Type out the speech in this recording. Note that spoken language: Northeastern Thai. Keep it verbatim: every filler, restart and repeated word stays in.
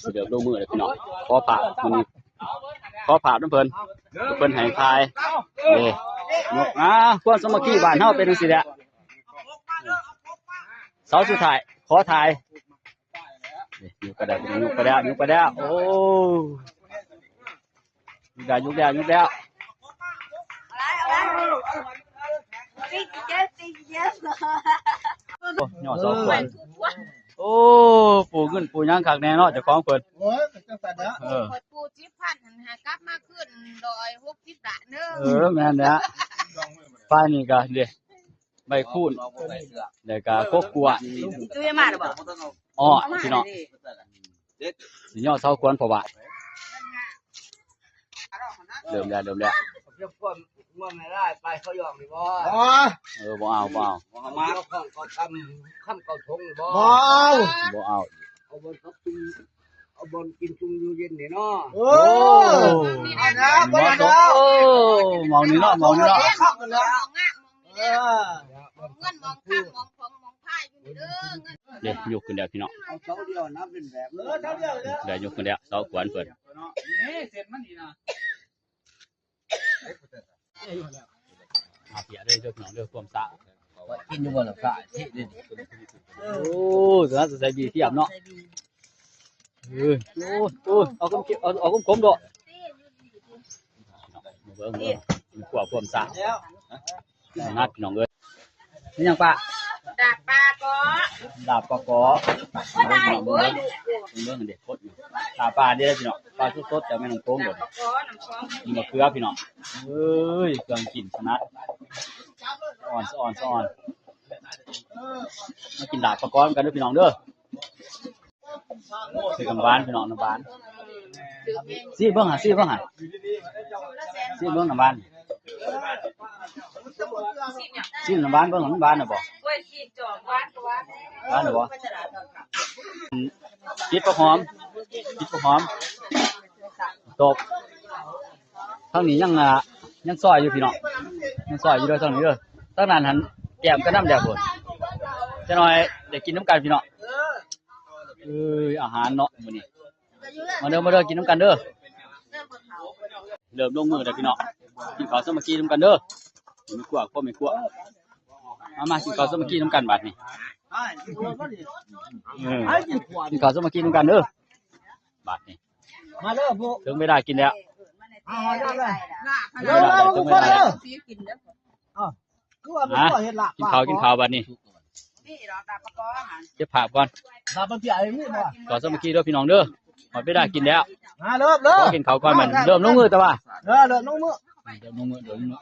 สิเดินลงมือเลยพี่น้อง ขอภาพมื้อนี้ ขอภาพนำเพิ่น เพิ่นให้ถ่าย เอ้ย ยก อ่า ความสามัคคีบ้านเฮาเป็นจังซี่แหละ เสาสุดท้าย ขอถ่าย นี่ ยกไปแล้ว ยกไปแล้ว ยกไปแล้ว โอ้ ยกแล้ว ยกแล้ว ยกแล้ว โอ้ ย่อเสาขวัญ โอ้ ปูเงินปูหยังคักแน่เนาะ เจ้าของเพิ่น โอ้ย เป็นจังซั่นเด้อ เออ ข่อยปูสิบพันหั่นหากลับมาคืนร้อยหกสิบล้านเด้อ เออ แม่นแล้ว ฝ่ายนี้ก็เด้ ใบคูณ แล้วก็กกกล้วย อีตุ้ยมาหรือเปล่า อ้อ พี่น้อง สิย่อเสาขวัญเพราะว่า เริ่มแล้ว เริ่มแล้ว เรื่องพวกเมืองในไร่ไปเขายอมหรือบ่ อ๋อ เออ บ่เอา บ่เอา บ่เอามา เจ้าของเขาทำคำเขาทงหรือบ่ บ่เอา บ่เอา เอาบนเขากิน เอาบนกินซุมอยู่เย็นนี่เนาะ โอ้ โอ้ เอานะ บ่เอานะ โอ้ เมานี่เนาะ เมานี่เนาะ คักกันแล้ว เออ เงินมองข้ามมองของมองพายอยู่นี่เด้อ เงิน เด้ ยกขึ้นแล้วพี่น้อง เอาเสาเดียวนะเป็นแบบ เออ เสาเดียวเลย ได้ยกขึ้นแล้ว เสาขวัญเพิ่น นี่เส้นมันนี่นะ มาเปียเด้อเจ้าพี่น้องเด้อ ความสะ กินอยู่บ่ล่ะค่ะ ที่นี่ โอ้ สะอาดใส่บีเทียมเนาะ เออ โอ้ โอ้ เอาคมๆ เอา เอาคมๆ โดด เบิ่ง เบิ่ง มันกลัวความสะ แล้ว นัดพี่น้องเอ้ย นี่หยังป้า ดาบปลาก็ ดาบปลาก็ เบิ่ง เบิ่ง เบิ่ง เบิ่งเด็กโคตรอยู่ ดาบปลาเด้อพี่น้อง ปลาสดๆ จากแม่น้ำโขงเลย ปลาก็น้ำฟอง นี่มะเขือพี่น้อง เอ้ย เครื่องกินขนาด อ่อนสะอ่อนสะอ่อน มากินดาบปลาก็กันเด้อพี่น้องเด้อ ซื้อน้ำหวานพี่น้อง น้ำหวาน ซีเบิ่งหา ซีเบิ่งหา ซีเบิ่งน้ำหวาน ซีน้ำหวานเบิ่ง น้ำหวานน่ะบ่ กล้วยซีกจอกหวานกว่าหวาน หวานน่ะบ่ ติดผักหอม ติดผักหอม ตบ ทางนี้ยัง อ่า ยังซอยอยู่พี่น้อง ยังซอยอยู่เด้อ ทางนี้เด้อ ทางนั้นหั่นแกมก็นำแล้วพุ้น จักหน่อยได้กินนำกันพี่น้อง เอ้ย อาหารเนาะมื้อนี้ มาเด้อ มาเด้อ กินนำกันเด้อ เริ่มลงมือแล้วพี่น้อง กินข้าวสามัคคีนำกันเด้อ แม่ครัว พ่อแม่ครัว มา มา กินข้าวสามัคคีนำกันบัดนี้ เออ กินข้าวสามัคคีนำกันเด้อ บัดนี้ มาเด้อพวก ถึงเวลากินแล้ว เอาเด้อเลย ถึงเวลาแล้ว ถึงเวลาแล้ว เอา คือว่ามันก็เห็นละ กินข้าว กินข้าวบัดนี้ เก็บภาพก่อน ลาบมันเปียกไอ้นี่บ่ ข้าวสามัคคีเด้อพี่น้องเด้อ ฮอดเวลากินแล้ว มาเริ่มเริ่ ขอ ม กินข้าวก่อนบัดนี้ เริ่มลงมือแต่ว่า เออ เริ่มลงมือ เริ่มลงมือ เริ่มลงมือ